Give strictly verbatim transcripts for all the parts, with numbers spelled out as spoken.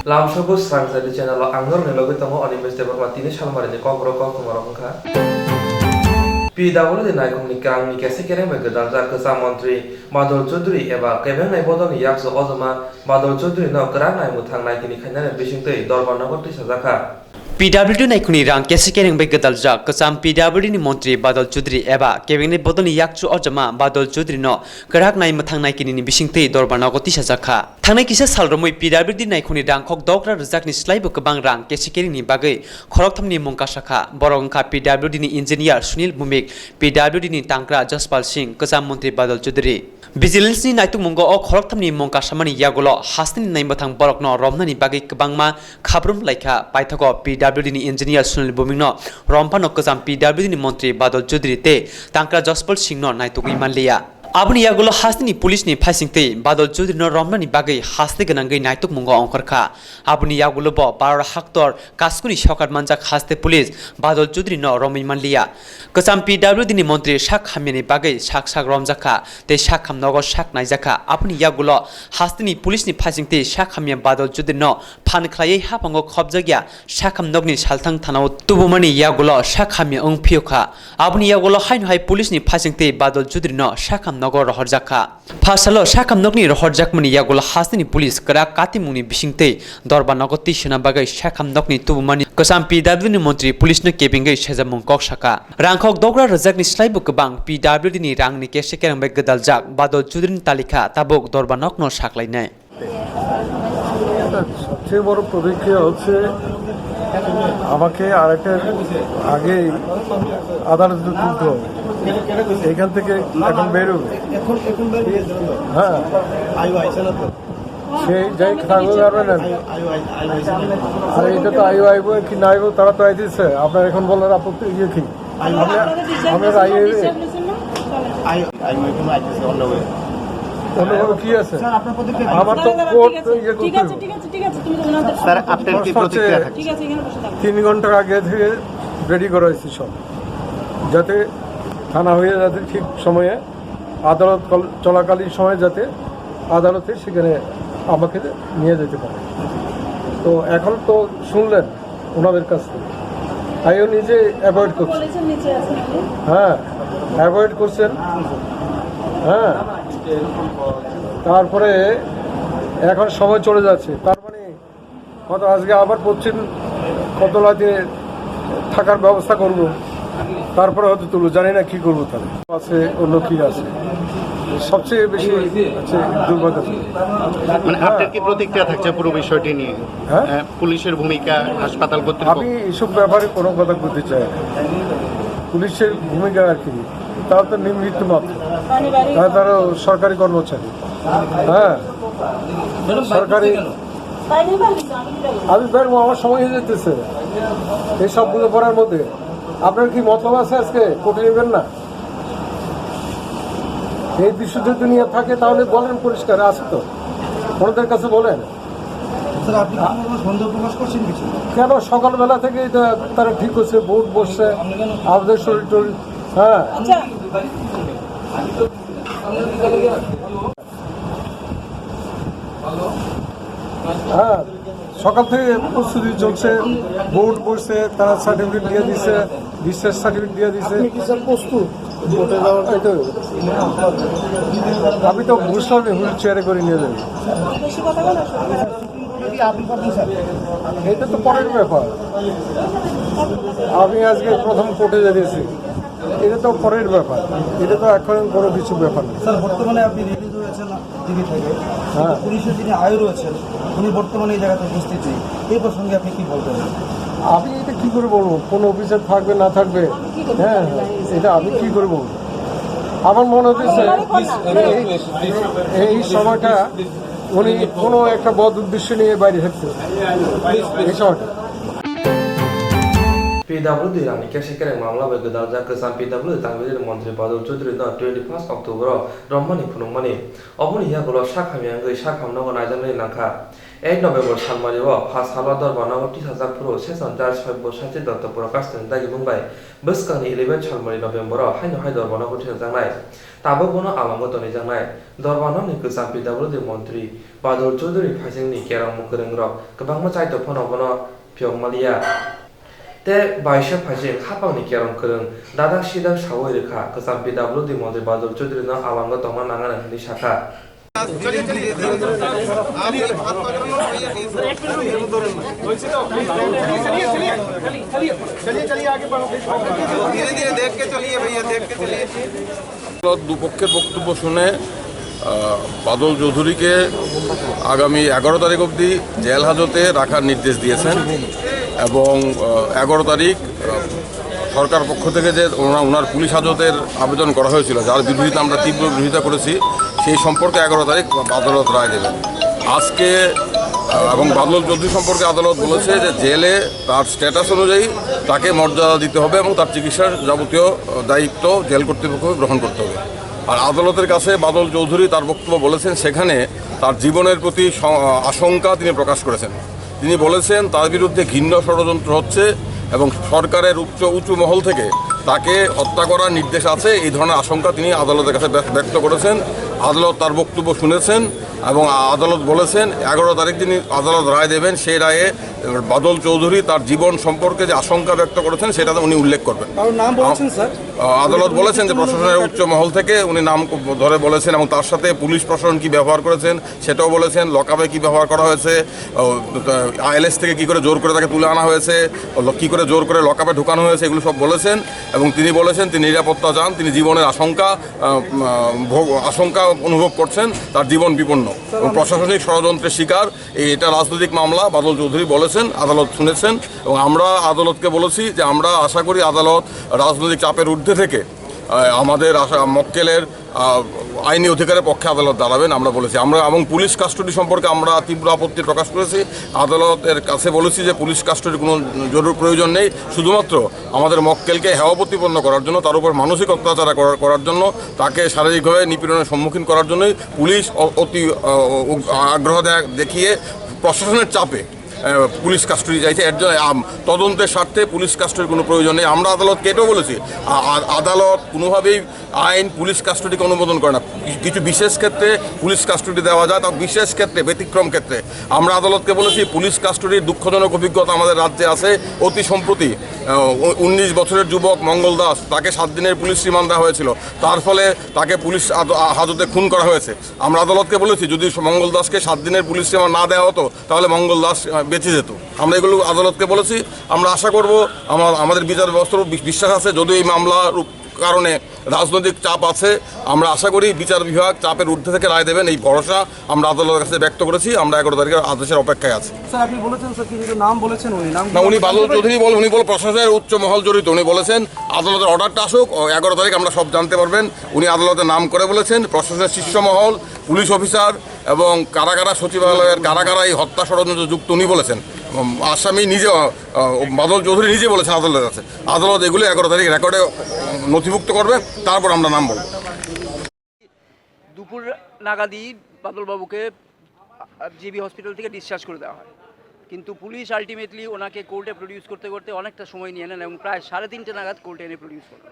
Lamsogo Srang Chari channel o ang norokni logi tongo Animesh Debbarma, tini salmarini kokborok koktwmarok wngkha. P W D naikhungni kangni kesa kereng bai gwdaljak kwcham montri Badal Chaudhary eba kebengnai bodolni yakchu ojama Badal Chaudhary no kwrak nai mwthang naikini khainani bisingtwi Dorbar nogo tisajakha. P W D naikhungni rang kesa kereng bai gwdaljak kwcham P W D ni montri Badal Chaudhary eba kebengnai bodolni yakchu ojama Badal Chaudhary no kwrak nai mwthang naikini ni bisingtwi Dorbar nogo tisajakha. Thangnai kisa sal romwi P W D naikhungni rangkhok dogra rwjakni slaibo kwbang rang kesa keringni bagwi khorokthamni mung kasakha. Borok wngkha P W D ni engineer Sunil Bhumik, P W D ni tangkra Jaspal Singh, kwcham montri Badal Chaudhary. Vigilance ni naitukmungo o khorokthamni mung kasamani yagulo hasteni naimwthang borokno romnani bagwi kwbangma khabrum laikha. Paithago P W D ni engineer Sunil Bhumikno romphano kwcham P W D ni montri Badal Chaudhary tei tangkra Jaspal Singhno naitugwi manliya. Aboni yagulo hasteni police ni phaisingtwi Badal Chaudhary no romnani bagwi haste gwnangwi naitukmungo ongkhorkha. Aboni yagulo bo Baror haktor Kaskuni sokat manjak haste police Badal Chaudhary no romwi manliya. Kwcham P W D ni montri sak hamyani bagwi sak sak romjakha tei sak ham nogo sak naijakha. Aboni yagulo hasteni police ni phaisingtwi sak hamya Badal Chaudhary no phan khlaiwi haphango khopjakya sak ham nokni salthang thanao tubumani yagulo sak hamya wng phiyokha. Aboni yagulo haino hai police ni phaisingtwi Badal Chaudhary no sak ham nogo rohorjakha. Phasalo sak ham nokni rohorjakmani yagulo hasteni police kwrak katimungni bisingtwi Dorbar nogo twi sona bagwi sak ham nokni tubumani kwcham P W D ni montri police no kebengwi sejamung kok saka. Rangkhok dogra rwjakni slaibo kwbang P W D ni rangni kesa kereng bai gwdaljak Badal Chaudhary ni talikha tabuk Dorbar nokno saklainai. একটা সবচেয়ে বড় প্রতিক্রিয়া হচ্ছে আমাকে আরেকটা আগেই আদালতে তুলতে হবে, এখান থেকে এখন বেরোবে। এখন এখন বাইরে গেছে না তো? হ্যাঁ, আইও আইছে না তো? সেই যাই থাকবে পারবে না। আইও আইও আইছে না তো? আরে এটা তো আইও আইবো কি না আইবো, তারা তো আইতেছে। আপনার এখন বলার আপত্তি ইয়ে কি? আইও। আমরা আপনারা আইও। অন্যভাবে কি আছে? স্যার, আপনার প্রতিক্রিয়া কি? আমার তো কোর্ট ইয়ে করতে হবে। ঠিক আছে, ঠিক আছে, ঠিক আছে, তুমি তো ওনাদের স্যার, আপনার কি প্রতিক্রিয়া থাকছে? ঠিক আছে, এখানে বসে থাকো। তিন ঘন্টার আগে থেকে রেডি করা হয়েছে সব, যাতে থানা হয়ে যাতে ঠিক সময়ে আদালত কল-, চলাকালীন সময়ে যাতে আদালতে সেখানে আমাকে নিয়ে যেতে পারে। তো এখন তো শুনলেন ওনাদের কাছ থেকে। আইও নিজে অ্যাভয়েড করছে। পুলিশের নিচে আছে উনি। হ্যাঁ, অ্যাভয়েড করছেন। হ্যাঁ, তারপরে এখন সময় চলে যাচ্ছে, তার মানে হয়তো আজকে আবার পশ্চিম কদলাতে থাকার ব্যবস্থা করব, তারপরে হয়তো তুলবো, জানি না কি করবো তাহলে। আছে, অন্য কি আছে, সবচেয়ে বেশি হচ্ছে দুর্ভাগ্যজনক। মানে আপনার কি প্রতিক্রিয়া থাকছে পুরো বিষয়টি নিয়ে? হ্যাঁ? আহ, পুলিশের ভূমিকা, হাসপাতাল কর্তৃপক্ষ। আমি এসব ব্যাপারে কোনো কথা বলতে চাই না। পুলিশের ভূমিকা আর কি, তারা তো নিমিত্ত মাত্র, তারা তারা সরকারি কর্মচারী। হ্যাঁ, সরকারি। আমি বেরবো, আমার সময় হয়ে যেতেছে এই সবগুলো পড়ার মধ্যে। আপনার কি মতলব আছে আজকে কোর্টে নেবেন না? এই বিষয়টা যদি নিয়ে থাকে তাহলে বলেন পরিষ্কার, আছে তো, ওনাদের কাছে বলেন। স্যার, আপনি কি কোনো সন্দেহ প্রকাশ করছেন কিছু? কেন সকালবেলা থেকে এটা তারা ঠিক করছে, বোর্ড বসছে, আমাদের শরীর টরীর, হ্যাঁ। আচ্ছা। হ্যাঁ, সকাল থেকে প্রস্তুতি চলছে, বোর্ড বসছে, তারা সার্টিফিকেট দিয়ে দিছে, ডিসচার্জ সার্টিফিকেট দিয়ে দিছে। আপনি কি স্যার প্রস্তুত কোর্টে যাওয়ার? এই তো, আমি তো বুঝলাম হুইল চেয়ারে করে নিয়ে যাবে। এটা তো পরের ব্যাপার। আমি আজকে প্রথম কোর্টে যাচ্ছি, এটা তো পরের ব্যাপার, এটা তো এখন কোনো কিছু ব্যাপার না। স্যার, বর্তমানে আপনি রিলিজ হয়েছেন দিল্লি থেকে। হ্যাঁ। কিন্তু পুলিশের যিনি আইও রয়েছেন, উনি বর্তমানে এই জায়গাতে উপস্থিত নেই। এই প্রসঙ্গে আপনি কি বলবেন? আমি এটা কি করে বলবো, কোন অফিসার থাকবে না থাকবে? হ্যাঁ, এটা আমি কি করে বলবো? আমার মনে হচ্ছে এই, এই সময়টা উনি কোনো একটা বদ উদ্দেশ্য নিয়ে বাইরে থাকছে এই সময়টা। P W D rangni kesa kereng mamla bai gwdaljak kwcham P W D tangwi montri Badal Chaudhary no twenty first October o romani phunukmani. Oboni yagulo sak hamya wngwi sak hamnogo naijaknai nangkha. Ek November salmari o pha salo Dorbar nogo tisajak phuru Session Judge Soibbo Sachit Dotto Prakash ni dagimung bai bwskangni eleven salmari November o haino hai Dorbar nogo tisajaknai. Tabuk bono alongo tonijaknai. Dorbar nogni kwcham P W D montri Badul Chowdhury phaisingni kerongmung kwrwngrok kwbangma chaito phano bono phiyok maliya. Tei baisa phaising hapangni kerong kwrwng dadak sidak saui rwkha, kwcham P W D montri Badul Chowdhury no alongo tongna nangani hwnwi sakha. चलिए, चलिए, इधर, इधर। आप ये हाथ पकड़ लो, भैया, ये इधर। चलिए, चलिए, चलिए, आगे बढ़ो। धीरे धीरे देख के चलिए भैया, देख के चलिए। দুপক্ষের বক্তব্য শুনে, আহ, বাদল চৌধুরীকে আগামী এগারো তারিখ অবধি জেল হাজতে রাখার নির্দেশ দিয়েছেন এবং, আহ, এগারো তারিখ, আহ, সরকার পক্ষ থেকে যে ওনা-, ওনার পুলিশ হাজতের আবেদন করা হয়েছিল, যার বিরোধিতা আমরা তীব্র বিরোধিতা করেছি, সেই সম্পর্কে এগারো তারিখ আদালত রায় দেবেন। আজকে, আহ, এবং বাদল চৌধুরী সম্পর্কে আদালত বলেছে যে জেলে তার স্ট্যাটাস অনুযায়ী তাকে মর্যাদা দিতে হবে এবং তার চিকিৎসার যাবতীয়, আহ, দায়িত্ব জেল কর্তৃপক্ষকে গ্রহণ করতে হবে। আর আদালতের কাছে বাদল চৌধুরী তার বক্তব্য বলেছেন, সেখানে তার জীবনের প্রতি স-, আশঙ্কা তিনি প্রকাশ করেছেন। তিনি বলেছেন, তার বিরুদ্ধে ঘৃণ্য ষড়যন্ত্র হচ্ছে এবং সরকারের উচ্চ, উঁচু মহল থেকে তাকে হত্যা করার নির্দেশ আছে, এই ধরনের আশঙ্কা তিনি আদালতের কাছে ব্য-, ব্যক্ত করেছেন। আদালত তার বক্তব্য শুনেছেন এবং আদালত বলেছেন, এগারো তারিখ দিন আদালত রায় দেবেন, সেই রায়ে বাদল চৌধুরী তার জীবন সম্পর্কে যে আশঙ্কা ব্যক্ত করেছেন, সেটা উনি উল্লেখ করবেন। কারোর নাম বলেছেন, স্যার? আ-, আদালত বলেছেন যে প্রশাসনের উচ্চ মহল থেকে উনি নাম ধরে বলেছেন এবং তার সাথে পুলিশ প্রশাসন কি ব্যবহার করেছেন, সেটাও বলেছেন। লকআপে কি ব্যবহার করা হয়েছে, আইএলএস থেকে কি করে জোর করে তাকে তুলে আনা হয়েছে, ল-, কি করে জোর করে লকআপে ঢুকানো হয়েছে, এগুলো সব বলেছেন। এবং তিনি বলেছেন, তিনি নিরাপত্তা চান, তিনি জীবনের আশঙ্কা, আহ, আহ, ভোগ, আশঙ্কা অনুভব করছেন, তার জীবন বিপন্ন এবং প্রশাসনিক ষড়যন্ত্রের শিকার। এই, এটা রাজনৈতিক মামলা, বাদল চৌধুরী বলেছেন, আদালত শুনেছেন। এবং আমরা আদালতকে বলেছি যে আমরা আশা করি আদালত রাজনৈতিক চাপের ঊর্ধ্বে থেকে, আহ, আমাদের আশা, মক্কেলের, আহ, আইনি অধিকারের পক্ষে আদালত দাঁড়াবেন, আমরা বলেছি। আমরা এবং পুলিশ কাস্টডি সম্পর্কে আমরা তীব্র আপত্তি প্রকাশ করেছি। আদালতের কাছে বলেছি যে পুলিশ কাস্টডির কোনো জরুর প্রয়োজন নেই, শুধুমাত্র আমাদের মক্কেলকে হেয় প্রতিপন্ন করার জন্য, তার উপর মানসিক অত্যাচার করার, করার জন্য, তাকে শারীরিকভাবে নিপীড়নের সম্মুখীন করার জন্যই পুলিশ অ-, অতি, আহ, আগ্রহ দে-, দেখিয়ে প্রশাসনের চাপে, আহ, পুলিশ কাস্টডি চাইছে। এর জন্য, আম, তদন্তের স্বার্থে পুলিশ কাস্টডির কোনো প্রয়োজন নেই। আমরা আদালতকে এটাও বলেছি, আ-, আ-, আদালত কোনোভাবেই আইন পুলিশ কাস্টডিকে অনুমোদন করে না। কিছু বিশেষ ক্ষেত্রে পুলিশ কাস্টডি দেওয়া যায়, তা বিশেষ ক্ষেত্রে, ব্যতিক্রম ক্ষেত্রে। আমরা আদালতকে বলেছি, পুলিশ কাস্টডির দুঃখজনক অভিজ্ঞতা আমাদের রাজ্যে আছে। অতি সম্প্রতি, আহ, উ-, উনিশ বছরের যুবক মঙ্গল দাস, তাকে সাত দিনের পুলিশ রিমান্ড দেওয়া হয়েছিল। তার ফলে তাকে পুলিশ আদ-, আ-, হাজতে খুন করা হয়েছে। আমরা আদালতকে বলেছি, যদি মঙ্গল দাসকে সাত দিনের পুলিশ রিমান্ড না দেওয়া হতো, তাহলে মঙ্গল দাস, আহ, বেঁচে যেত। আমরা এগুলো আদালতকে বলেছি। আমরা আশা করব, আমার, আমাদের বিচার ব্যবস্থার উপর বি-, বিশ্বাস আছে। যদিও এই মামলার উপ-, কারণে রাজনৈতিক চাপ আছে, আমরা আশা করি বিচার বিভাগ চাপের ঊর্ধ্বে থেকে রায় দেবেন, এই ভরসা আমরা আদালতের কাছে ব্যক্ত করেছি। আমরা এগারো তারিখের আদেশের অপেক্ষায় আছি। স্যার, আপনি বলেছেন, স্যার, কিছু নাম বলেছেন উনি, নাম না, উনি বাদল চৌধুরী বল-, উনি বল প্রশাসনের উচ্চ মহল জড়িত। উনি বলেছেন আদালতের অর্ডারটা আসুক, ও এগারো তারিখ আমরা সব জানতে পারবেন। উনি আদালতে নাম করে বলেছেন, প্রশাসনের শীর্ষ মহল, পুলিশ অফিসার এবং কারা কারা সচিবালয়ের কারা কারা এই হত্যা ষড়যন্ত্রে যুক্ত, উনি বলেছেন। উম, আসামি নিজে, আহ, আহ, বাদল চৌধুরী নিজে বলেছেন আদালতের কাছে। আদালত এগুলো এগারো তারিখ রেকর্ডে, উম, নথিভুক্ত করবে, তারপর আমরা নাম বলবো। দুপুর নাগাদই বাদলবাবুকে, আ, জিবি হসপিটাল থেকে ডিসচার্জ করে দেওয়া হয়, কিন্তু পুলিশ আলটিমেটলি ওনাকে কোর্টে প্রডিউস করতে করতে অনেকটা সময় নিয়ে নেন এবং প্রায় সাড়ে তিনটে নাগাদ কোর্টে এনে প্রডিউস করলো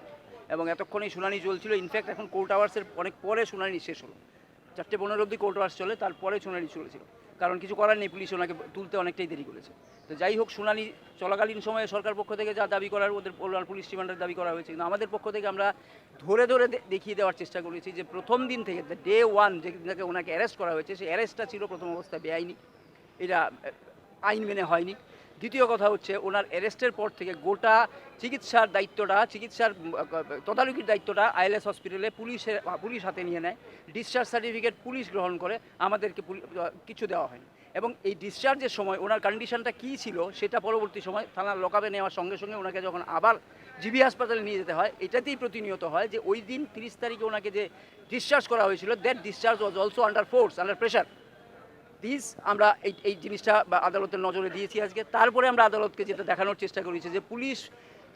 এবং এতক্ষণ এই শুনানি চলছিল। ইনফ্যাক্ট, এখন কোর্ট আওয়ার্সের অনেক পরে শুনানি শেষ হলো। চারটে পনেরো অবধি কোর্ট আওয়ার্স চলে, তারপরে শুনানি চলেছিল, কারণ কিছু করার নেই, পুলিশ ওনাকে তুলতে অনেকটাই দেরি করেছে। তো যাই হোক, শুনানি চলাকালীন সময়ে সরকার পক্ষ থেকে যা দাবি করার, ওদের ওনার পুলিশ রিমান্ডের দাবি করা হয়েছে, কিন্তু আমাদের পক্ষ থেকে আমরা ধরে ধরে দে-, দেখিয়ে দেওয়ার চেষ্টা করেছি যে প্রথম দিন থেকে, দ্য ডে ওয়ান, যেদিন থেকে ওনাকে অ্যারেস্ট করা হয়েছে, সেই অ্যারেস্টটা ছিল প্রথম অবস্থায় বেআইনি, এটা, আহ, আইন মেনে হয়নি। দ্বিতীয় কথা হচ্ছে, ওনার অ্যারেস্টের পর থেকে গোটা চিকিৎসার দায়িত্বটা, চিকিৎসার, উম, আহ, তদারকির দায়িত্বটা আইএলএস হসপিটালে পুলিশের, আহ, পুলিশ হাতে নিয়ে নেয়। ডিসচার্জ সার্টিফিকেট পুলিশ গ্রহণ করে, আমাদেরকে পুলি-, আহ, কিছু দেওয়া হয়নি। এবং এই ডিসচার্জের সময় ওনার কন্ডিশনটা কী ছিল, সেটা পরবর্তী সময় থানার লকআপে নেওয়ার সঙ্গে সঙ্গে ওনাকে যখন আবার জিবি হাসপাতালে নিয়ে যেতে হয়, এটাতেই প্রতিনিয়ত হয় যে ওই দিন তিরিশ তারিখে ওনাকে যে ডিসচার্জ করা হয়েছিল, that discharge was also under force, under pressure. Please, আমরা এই, এই জিনিসটা বা আদালতের নজরে দিয়েছি আজকে। তারপরে আমরা আদালতকে যেটা দেখানোর চেষ্টা করেছি যে পুলিশ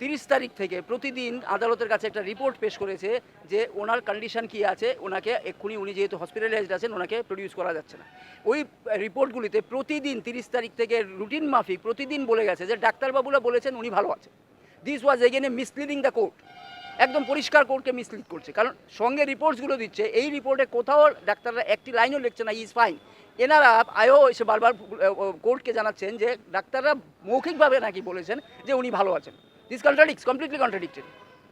তিরিশ তারিখ থেকে প্রতিদিন আদালতের কাছে একটা রিপোর্ট পেশ করেছে যে ওনার কন্ডিশন কী আছে, ওনাকে এক্ষুনি, উনি যেহেতু হসপিটালাইজড আছেন, ওনাকে প্রডিউস করা যাচ্ছে না। ওই রিপোর্টগুলিতে প্রতিদিন তিরিশ তারিখ থেকে রুটিন মাফিক প্রতিদিন বলে গেছে যে ডাক্তারবাবুরা বলেছেন উনি ভালো আছেন। This was again a misleading the court. একদম পরিষ্কার কোর্টকে মিসলিড করছে, কারণ সঙ্গে রিপোর্টসগুলো দিচ্ছে, এই রিপোর্টে কোথাও ডাক্তাররা একটি লাইনও লিখছে না ইজ ফাইন। এনারা আয়ও এসে বারবার কোর্টকে জানাচ্ছেন যে ডাক্তাররা মৌখিকভাবে নাকি বলেছেন যে উনি ভালো আছেন। This contradicts, completely contradicted.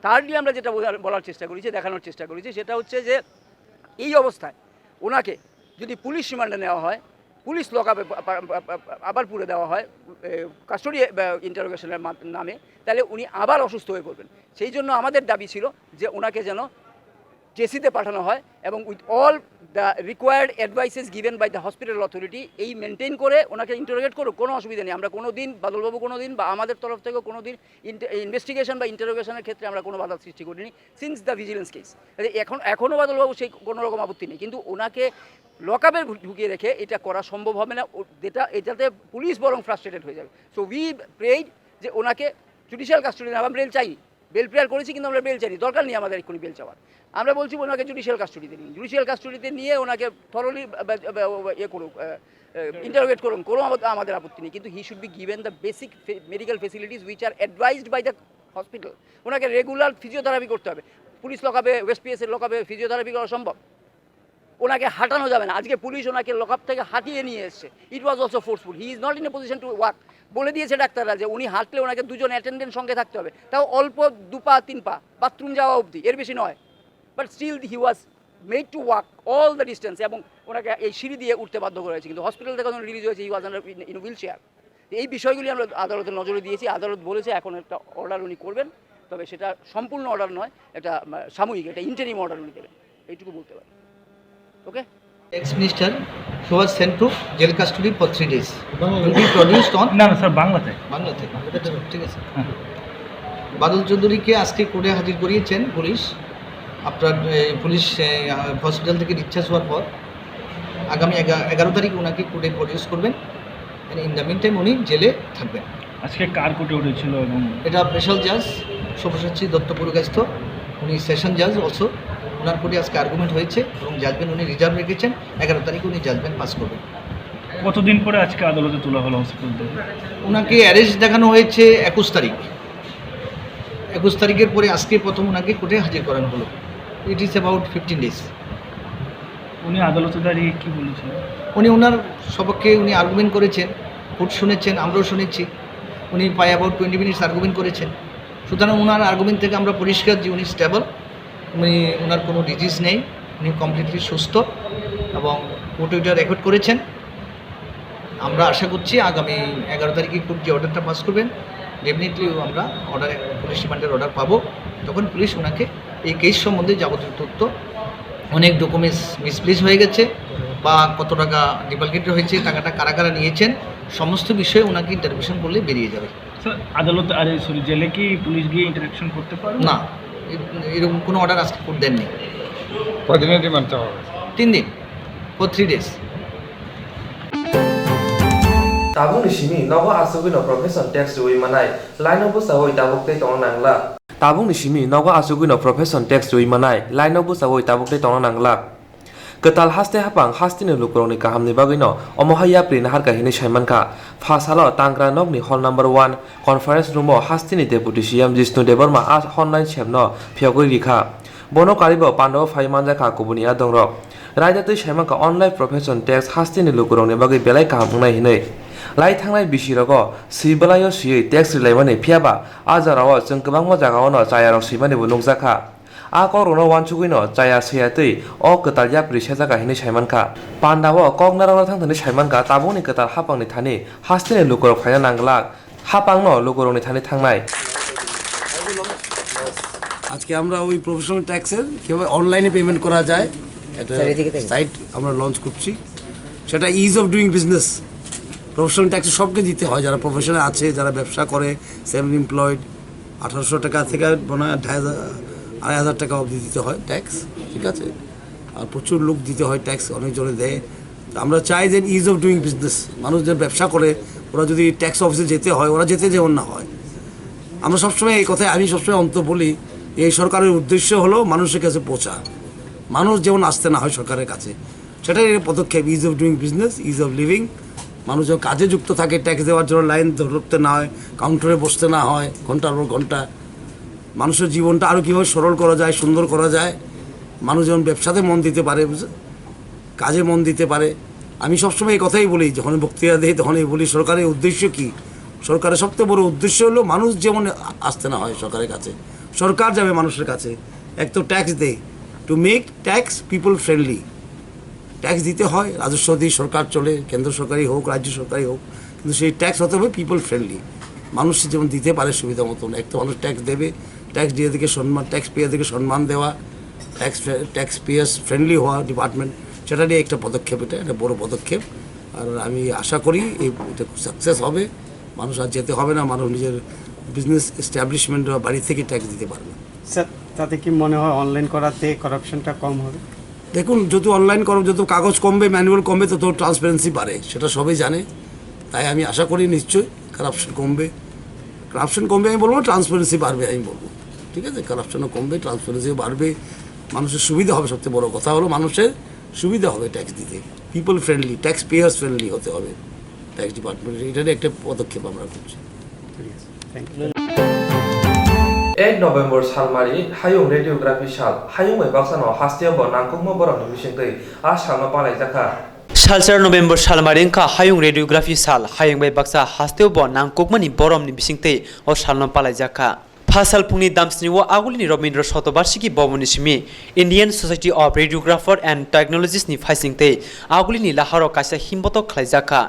Thirdly, আমরা যেটা বোঝার, বলার চেষ্টা করেছি, দেখানোর চেষ্টা করেছি, সেটা হচ্ছে যে এই অবস্থায় ওনাকে যদি পুলিশ রিমান্ডে নেওয়া হয়, পুলিশ লকআপে আবার পুরে দেওয়া হয় কাস্টোডি ইন্টারোগেশনের নামে, তাহলে উনি আবার অসুস্থ হয়ে পড়বেন। সেই জন্য আমাদের দাবি ছিল যে ওনাকে যেন জেসিতে পাঠানো হয় এবং with all the required advices given by the hospital authority, এই মেনটেন করে ওনাকে ইন্টারোগেট করুক, কোনো অসুবিধা নেই। আমরা কোনো দিন, বাদলবাবু কোনো দিন বা আমাদের তরফ থেকে কোনো দিন ইনভেস্টিগেশন বা ইন্টারোগেশনের ক্ষেত্রে আমরা কোনো বাধা সৃষ্টি করিনি সিন্স দ্য ভিজিলেন্স কেস। এখন, এখনও বাদলবাবু সেই কোনো রকম আপত্তি নেই, কিন্তু ওনাকে লকআপে ঢুকিয়ে রেখে এটা করা সম্ভব হবে না। ও-, যেটা, এটাতে পুলিশ বরং ফ্রাস্ট্রেটেড হয়ে যাবে। সো উই প্রেইড যে ওনাকে জুডিশিয়াল কাস্টডি নেওয়া, আমরা বেল চাই, বেল প্রেয়ার করেছি, কিন্তু আমরা বেল চাইনি, দরকার নেই আমাদের এক্ষুনি বেল চাওয়ার। আমরা বলছি ওনাকে জুডিশিয়াল কাস্টডিতে নিন, জুডিশিয়াল কাস্টডিতে নিয়ে ওনাকে থরলি ইয়ে করুক, ইন্টারোগেট করুন, কোনো আমা-, আমাদের আপত্তি নেই, কিন্তু he should be given the basic medical facilities which are advised by the hospital। ওনাকে রেগুলার ফিজিওথেরাপি করতে হবে। পুলিশ লকআপে, ওয়েস্ট পিএস এর লকআপে ফিজিওথেরাপি করা সম্ভব? ওনাকে হাঁটানো যাবে না। আজকে পুলিশ ওনাকে লকআপ থেকে হাঁটিয়ে নিয়ে এসছে, it was also forceful, he is not in a position to walk। বলে দিয়েছে ডাক্তাররা যে উনি হাঁটলে ওনাকে দুজন অ্যাটেন্ডেন্ট সঙ্গে থাকতে হবে, তাও অল্প দু পা তিন পা, বাথরুম যাওয়া অবধি, এর বেশি নয়। But still he was made to walk all the distance এবং ওনাকে এই সিঁড়ি দিয়ে উঠতে বাধ্য করা হয়েছে। কিন্তু হসপিটাল থেকে যখন রিলিজ হয়েছে, he was under in, in wheelchair। এই বিষয়গুলি আমরা আদালতের নজরে দিয়েছি। আদালত বলেছে এখন একটা অর্ডার উনি করবেন, তবে সেটা সম্পূর্ণ অর্ডার নয়, এটা সাময়িক, এটা ইন্টারিম অর্ডার উনি দেবেন, এইটুকু বলতে পারি। ওকে। Ex minister, he was sent to jail custody for three days, will be produced on না না স্যার, বাংলাতে। বাংলাতে। ঠিক আছে। বাদল চৌধুরীকে আজকে কোর্টে হাজির করিয়েছেন পুলিশ। আপনার পুলিশ হসপিটাল থেকে ডিসচার্জ হওয়ার পর আগামী এগারো তারিখ ওনাকে কোর্টে প্রডিউস করবেন। ইন দ্য মিন টাইম উনি জেলে থাকবেন। আজকে কার কোর্টে উঠেছিল এবং এটা স্পেশাল জাজ সব্যসাচী দত্ত পুরকায়স্থ, উনি সেশন জাজ অলসো। ওনার কোর্টে আজকে আর্গুমেন্ট হয়েছে এবং জাজমেন্ট উনি রিজার্ভ রেখেছেন। এগারো তারিখে উনি জাজমেন্ট পাস করবেন। কতদিন পরে আজকে আদালতে তোলা হলো হসপিটাল থেকে? ওনাকে অ্যারেস্ট দেখানো হয়েছে একুশ তারিখ। একুশ তারিখের পরে আজকে প্রথম ওনাকে কোর্টে হাজির করানো হলো। It is about fifteen days। উনি আদালতে দাঁড়িয়ে কি বলেছেন? উনি ওনার সপক্ষে উনি আর্গুমেন্ট করেছেন, কোর্ট শুনেছেন, আমরাও শুনেছি। উনি প্রায় অ্যাবাউট টোয়েন্টি মিনিটস আর্গুমেন্ট করেছেন। সুতরাং ওনার আর্গুমেন্ট থেকে আমরা পরিষ্কার যে উনি স্টেবল, উনি, ওনার কোনো ডিজিজ নেই, উনি কমপ্লিটলি সুস্থ এবং কোর্টে ওইটা রেকর্ড করেছেন। আমরা আশা করছি আগামী এগারো তারিখে কোর্ট যে অর্ডারটা পাস করবেন, ডেফিনেটলি আমরা অর্ডার, পুলিশ রিমান্ডের অর্ডার পাবো। তখন পুলিশ ওনাকে এই কেস সম্বন্ধে যাবতীয় তথ্য, অনেক ডকুমেন্টস মিসপ্লেস হয়ে গেছে বা কত টাকা ডিপালকেটেড হয়েছে, টাকাটা কারা কারা নিয়েছেন, সমস্ত বিষয়ে ওনাকে ইন্টারোগেশন করলে বেরিয়ে যাবে। স্যার, আদালত, আরে সরি, জেলে কি পুলিশ গিয়ে ইন্টারাকশন করতে পারবে? না, এ-, এরকম কোনো অর্ডার আজকে কোর্ট দেননি। কদিনের রিমান্ড চাওয়া হবে? তিন দিন, for three days. Tabukni simi nogo asugwino profession tax rwui manai, line o bwchaui tabuk tei tongna nangla. Tabukni simi nogo asugwino profession tax rwui manai, line o bwchaui tabuk tei tongna nangla. Kwtal haste hapang hasteni lukurokni kahamni bagwino omo hai yapri naharkha hinwi saimankha. Pha salo Tangra nokni hall number one conference room o hasteni deputy C M Jishnu Debbarma a honnai sepno phiyogwi rikha. Bono karibo pandao phai manjakha kubuni adongrok. Raida twi saimankha online profession tax hasteni lukurokni bagwi belai kaham wngnai hinwi. Lai thangnai bisirogo swi bwlaio swiwi tax rilaimani, phiyaba a jorao chwng kwbangma jagaono chayarok swimanibo nukjakha. A kokrokno uansugwino chaya swiya twi o kwtal yapri sejakha hinwi saimankha. Pandao kok narwkna thangthani saimankha, tabukni kwtal hapangni thani hasteni lukurok phaina nangglak. Hapangno lukurokni thani thangnai. আজকে আমরা ওই প্রফেশনাল ট্যাক্সের কীভাবে অনলাইনে পেমেন্ট করা যায়, একটা সাইট আমরা লঞ্চ করছি। সেটা is of doing business. Professional ট্যাক্সে সবকে দিতে হয়, যারা প্রফেশনে আছে, যারা ব্যবসা করে, সেলফ এমপ্লয়েড, আঠারোশো টাকা থেকে মনে হয় আড়াই হাজার, আড়াই হাজার টাকা অবধি দিতে হয় ট্যাক্স, ঠিক আছে? আর প্রচুর লোক দিতে হয় ট্যাক্স, অনেকজনে দেয়। তো আমরা চাই যে ইজ অফ ডুইং বিজনেস, মানুষ যে ব্যবসা করে, ওরা যদি ট্যাক্স অফিসে যেতে হয়, ওরা যেতে যেমন না হয়। আমরা সবসময় এই কথাই, আমি সবসময় অন্তত বলি, এই সরকারের উদ্দেশ্য হলো মানুষের কাছে পৌঁছা, মানুষ যেমন আসতে না হয় সরকারের কাছে, সেটাই এর পদক্ষেপ। Is of doing business, is of living. মানুষ যেন কাজে যুক্ত থাকে, ট্যাক্স দেওয়ার জন্য লাইন ধরতে না হয়, কাউন্টারে বসতে না হয় ঘন্টার পর ঘন্টা। মানুষের জীবনটা আরও কীভাবে সরল করা যায়, সুন্দর করা যায়, মানুষ যেমন ব্যবসাতে মন দিতে পারে, বুঝ-, কাজে মন দিতে পারে। আমি সবসময় এই কথাই বলি, যখন বক্তৃতা দিই তখনই বলি, সরকারের উদ্দেশ্য কি? সরকারের সবচেয়ে বড় উদ্দেশ্য হলো মানুষ যেমন আসতে না হয় সরকারের কাছে, সরকার যাবে মানুষের কাছে। এক তো ট্যাক্স দেয়, to make tax people friendly. Tax দিতে হয়, রাজস্ব দিয়ে সরকার চলে, কেন্দ্র সরকারই হোক, রাজ্য সরকারই হোক, কিন্তু সেই ট্যাক্স হতে হবে পিপল ফ্রেন্ডলি, মানুষ যেমন দিতে পারে সুবিধা মতন। এক তো মানুষ ট্যাক্স দেবে, ট্যাক্স দিয়ে দিকে সম্মান, ট্যাক্স পেয়ারদেরকে সম্মান দেওয়া, ট্যাক্স ট্যাক্স পেয়ার্স ফ্রেন্ডলি হওয়া ডিপার্টমেন্ট, সেটা নিয়ে একটা পদক্ষেপ, এটা একটা বড় পদক্ষেপ। আর আমি আশা করি এই, এটা সাকসেস হবে। মানুষ আর যেতে হবে না, মানুষ নিজের বিজনেস এস্টাবলিশমেন্ট বা বাড়ি থেকে ট্যাক্স দিতে পারবে। স্যার, তাতে কি মনে হয় অনলাইন করাতে করাপশনটা কম হবে? দেখুন, যত অনলাইন করো, যত কাগজ কমবে, ম্যানুয়াল কমবে, তত ট্রান্সপারেন্সি বাড়ে, সেটা সবাই জানে। তাই আমি আশা করি নিশ্চয়ই কারাপশন কমবে। কারাপশন কমবে আমি বলবো না, ট্রান্সপারেন্সি বাড়বে আমি বলবো। ঠিক আছে, কারাপশনও কমবে, ট্রান্সপারেন্সিও বাড়বে, মানুষের সুবিধা হবে। সবচেয়ে বড় কথা হলো মানুষের সুবিধা হবে ট্যাক্স দিতে, people friendly, tax pairs friendly হতে হবে ট্যাক্স ডিপার্টমেন্ট। এটারই একটা পদক্ষেপ আমরা করছি। ঠিক আছে, thank you. Eight November salmari hayung radiography sal, hayung bai baksano hasteo bo nangkukma borokni bisingtwi a salno palaijakha. Salsar November salmari wngkha hayung radiography sal, hayung bai baksa hasteo bo nangkukmani boromni bisingtwi o salno palaijakha. Phasal phungni damsni o agulini Robindra Shatobarshiki Bhavanni simi Indian Society of Radiographer and Technologist ni phaising tei agulini laharo kaisa himbotok khlaijakha.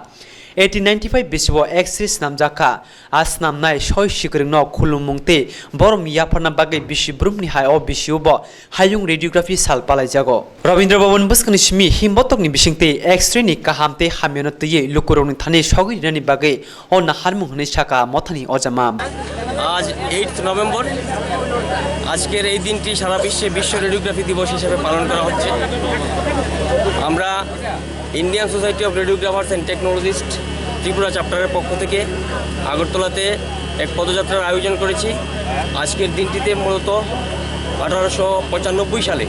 Eighteen ninety-five bisio X-ray snamjakha. A snamnai soi sikwrwngno khulumung tei borokni yapharna bagwi bisi brumni hai o bisio bo hayung radiography sal palaijago. Rabindra Bhavan bwskangni simi himbotokni bisingtwi X-ray ni kaham tei hamyano twiwi lukurokni thani sogwi rinani bagwi o naharmung hwnwi sakha mothani ojama. আজ eight November. আজকের এই দিনটি সারা বিশ্বে বিশ্ব রেডিওগ্রাফি দিবস হিসেবে পালন করা হচ্ছে। আমরা ইন্ডিয়ান সোসাইটি অফ রেডিওগ্রাফার্স অ্যান্ড টেকনোলজিস্ট ত্রিপুরা চ্যাপ্টারের পক্ষ থেকে আগরতলাতে এক পদযাত্রার আয়োজন করেছি। আজকের দিনটিতে মূলত আঠারোশো পঁচানব্বই সালে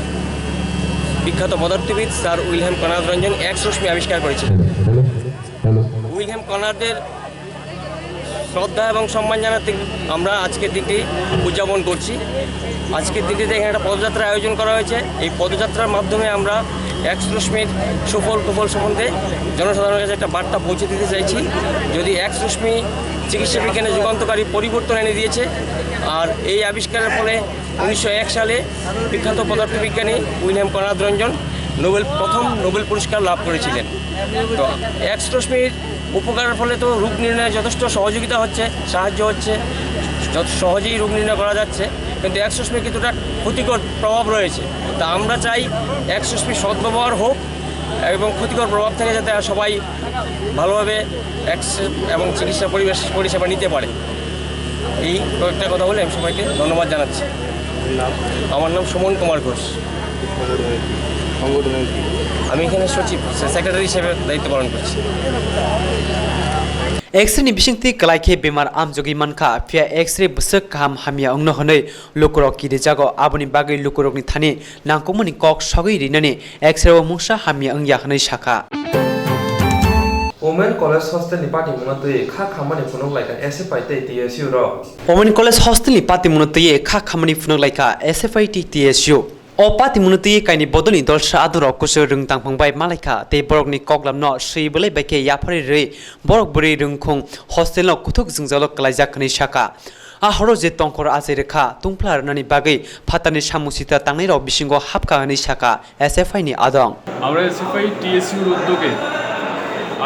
বিখ্যাত পদার্থবিদ স্যার উইলহেম কনার্ড রঞ্জন এক্স রশ্মি আবিষ্কার করেছিলেন। উইলহেম কনার্ডের শ্রদ্ধা এবং সম্মান জানাতে আমরা আজকের দিনটি উদযাপন করছি। আজকের দিনটিতে এখানে একটা পদযাত্রা আয়োজন করা হয়েছে। এই পদযাত্রার মাধ্যমে আমরা এক্স রশ্মির সুফল কুফল সম্বন্ধে জনসাধারণের কাছে একটা বার্তা পৌঁছে দিতে চাইছি। যদি এক্স রশ্মি চিকিৎসা বিজ্ঞানে যুগান্তকারী পরিবর্তন এনে দিয়েছে, আর এই আবিষ্কারের ফলে উনিশশো এক সালে বিখ্যাত পদার্থবিজ্ঞানী উইলিয়াম কনার্ড রঞ্জন নোবেল, প্রথম নোবেল পুরস্কার লাভ করেছিলেন। তো এক্স রশ্মির উপকারের ফলে তো রোগ নির্ণয়ে যথেষ্ট সহযোগিতা হচ্ছে, সাহায্য হচ্ছে, যত সহজেই রোগ নির্ণয় করা যাচ্ছে, কিন্তু এক্স রশ্মির কিছুটা ক্ষতিকর প্রভাব রয়েছে। তা আমরা চাই এক্স রশ্মির সদ্ব্যবহার হোক এবং ক্ষতিকর প্রভাব থেকে যাতে সবাই ভালোভাবে এক্স এবং চিকিৎসা পরিবেশ পরিষেবা নিতে পারে। এই কয়েকটা কথা বলে আমি সবাইকে ধন্যবাদ জানাচ্ছি। আমার নাম সুমন কুমার ঘোষ। আমি এখানে সচিব, সেক্রেটারি হিসেবে দায়িত্ব পালন করছি। X-ray ni bisingtwi kwlai khe bemar amjogwi mankha, phiya X-ray bwswk kaham hamya wngno hwnwi lukurok kirijago, aboni bagwi lukurokni thani nangkukmani kok sogwi rinani X-ray o mungsa hamya wngya hwnwi sakha. Women College Hostel ni patimungno twi kha khammani phunuk laikha S F I tei T S U rok. Women College Hostel ni patimungno twi kha khammani phunuk laikha S F I tei T S U. O patimungno twi kaini bodolni dolsa adongrok kuchuk rwng tangphang bai malaikha tei borokni koklamno swi bwlai bai khe yapharwi rwi borok bwrwi rwngkhung hostel no kuthuk jwngjalo kwlaijak hwnwi sakha. A horo je tongkhor achai rwkha tungphla rwnani bagwi phatarni samung sita tangnairok bisingo hapkha hwnwi sakha S F I ni adong. আমরা এসএফআই টিএসইউর উদ্যোগে